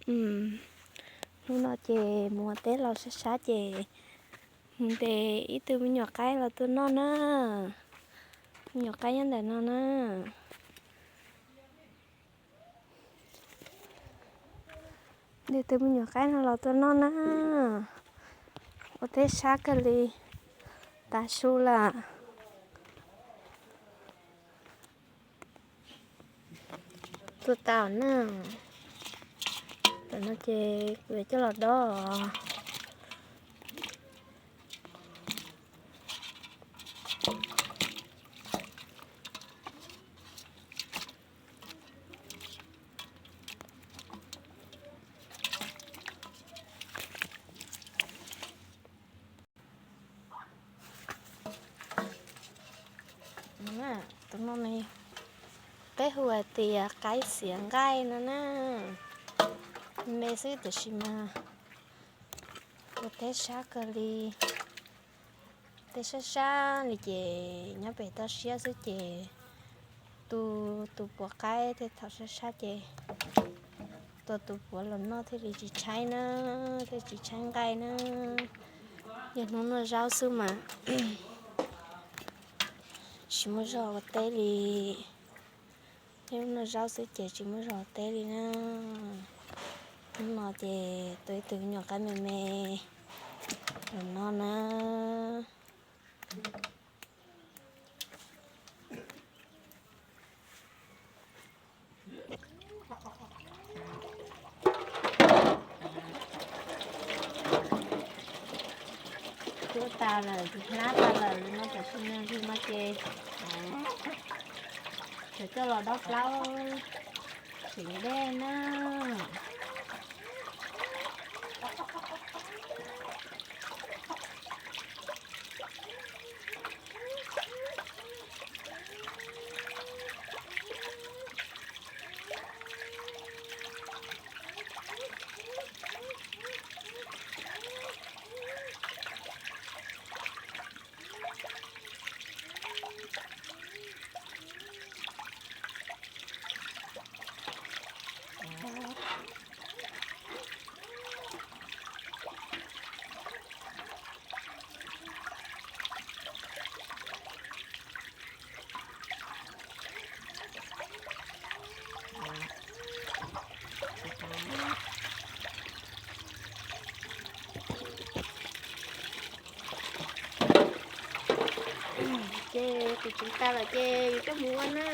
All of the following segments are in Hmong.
Hnub no ces mus ua teb los sab sab ces mus ntes ib tug me nyuam qaib los tua noj na. Me nyuam qaib nyob ntawm no na. Ntes tus me nyuam qaib no los tua noj na. Ua teb sab kawg li, tav su lawm. Tua tau na. Tam no ces kuv yuav coj los dob. Tus no ne, peb hu hais tias qaib xiav nqaij no na. Me xwb tiam sis mas ua teb sab kawg li. Teb sab sab li ces nyob pem toj siab xwb ces tu tus puav qaib tej thaum sab sab ces tua tus puav los noj thiaj li tsis tshaib na, thiaj tsis tshaib nqaij na. Yog hnub noj zaub xwb mas tsis muaj zog ua teb li. Yog hnub noj zaub xwb ces tsis muaj zog ua teb li na. Hnub no ces tua ib tug me nyuam qaib me me los noj na. Cuab tas lawm, hlab tas lawm no, tam sim no ces tseem coj los dob plaub tsev dej na. Ces tus tsev tas lawm ces yus coj mus ua na.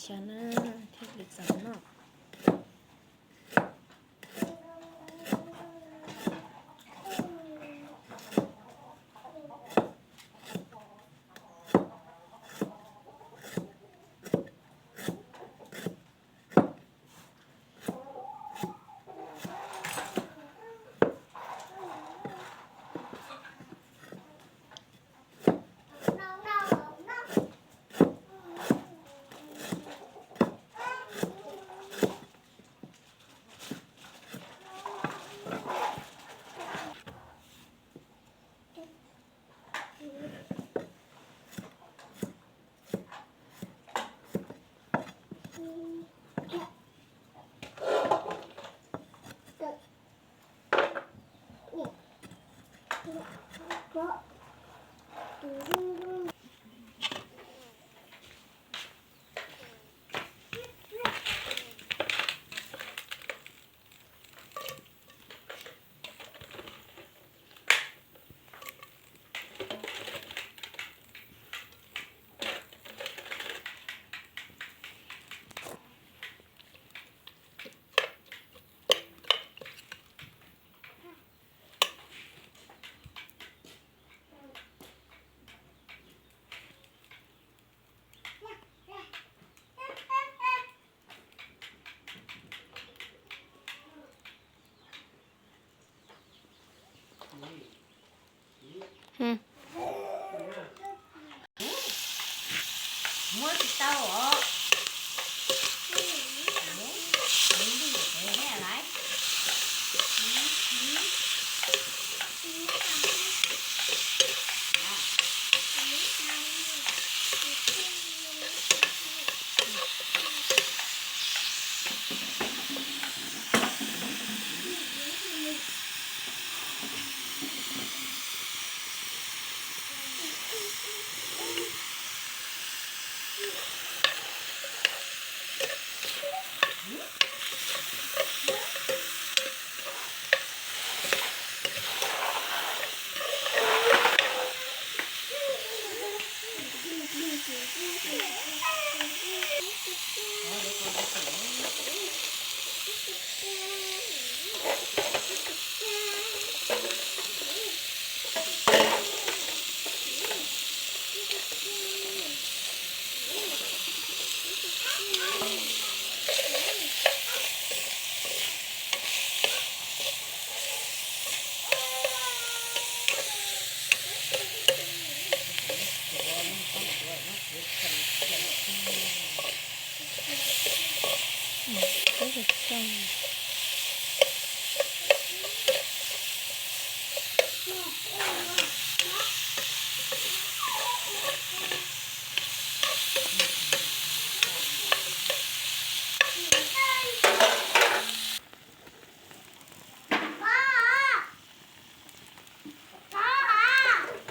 Cas na, thiaj li txaus noj. Muab tsis tau os.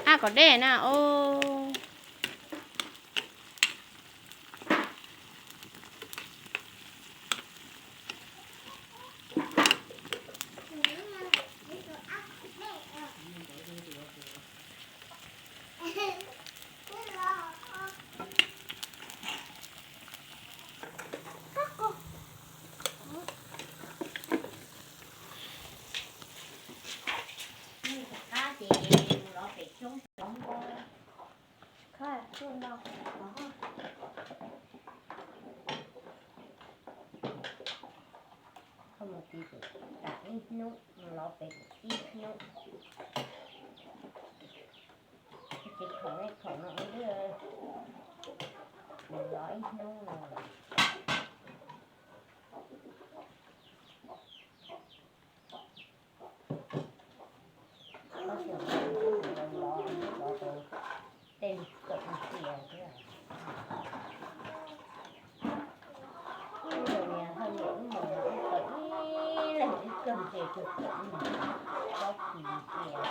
Ab, kom deb na os. Koj mus txiv tus tam ib hnub, mus lov pem ib hnub. Tsis khoom li khoom no ib, mus lov ib hnub no. Tej kaum cia thiab. Wb niam haj niam wb mus wb kaum ib leeg ib kawg ntshe tsuag kaum ib leeg, tsob tsis cia.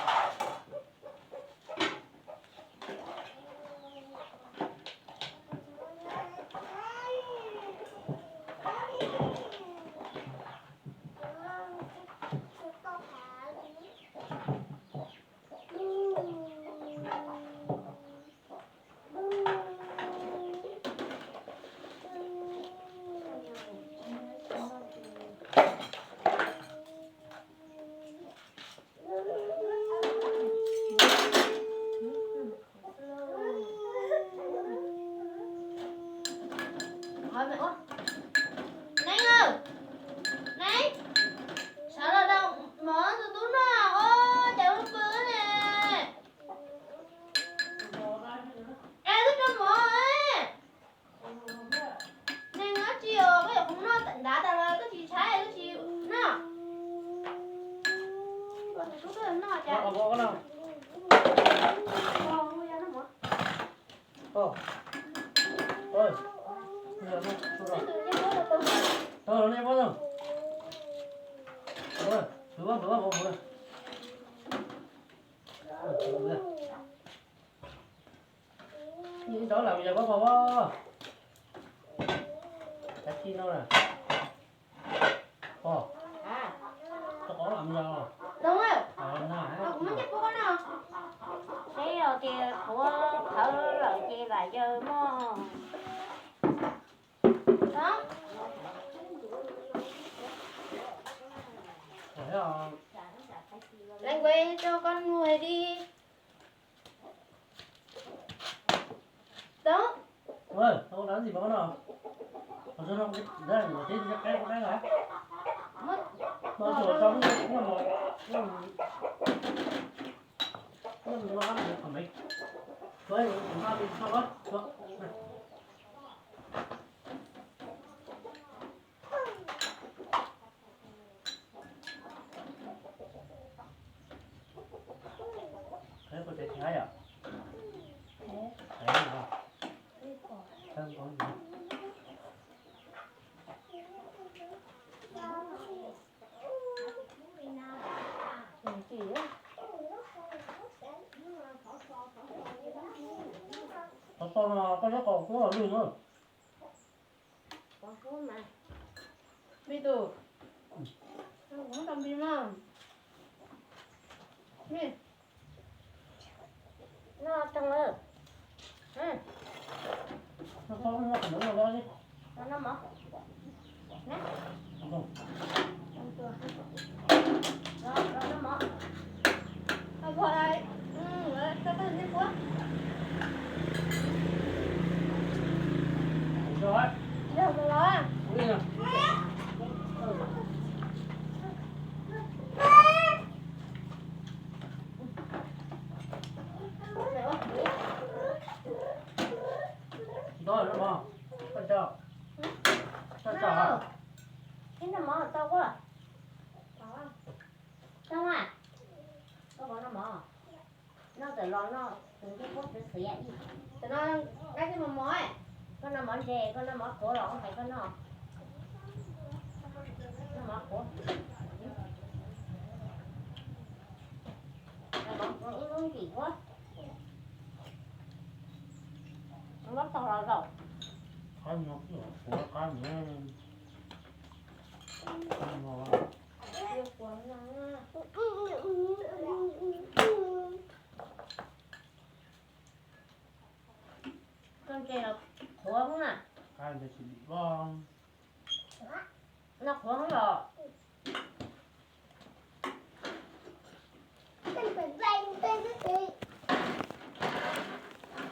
Rov lam yog pab pog, cov txij no na. Pog, rov qab lam yog. Seb os, tias qhuav qhawv lawm ces lam yawg mog. Lawv nkuaj rau koj nug li. Tau. Ua, tau dab tsi pom no? Qhov txog no, dab tsi qab qab lawm? Tau tau tau. Qheb koj tsev Thaib yom? Qheb no, qheb no. Qhov txog no koj nyob qhov kub los lwj na. Npij tus, kuv muab tau npij mog. Noj tag lawm. Noj mov. Noj mov. Koj pog, koj tau ntsej puab. Yog mus los. Tsis tau noj mov, koj tso. Koj tso. Ib noj mov tau quaj. Tau mas. Koj puas noj mov? Noj tawm los noj tus ncej puab xiav xiav ib. Tam no nqaij twb mos mos, koj noj mov ntse, koj noj mov qhuav los hais koj noj. Noj mov qhuav. Mov qhuav ib lub ntsim puab. Muab tog los zaum. Qab no kuj qhuav qab no. Koj ntse los qhuav na.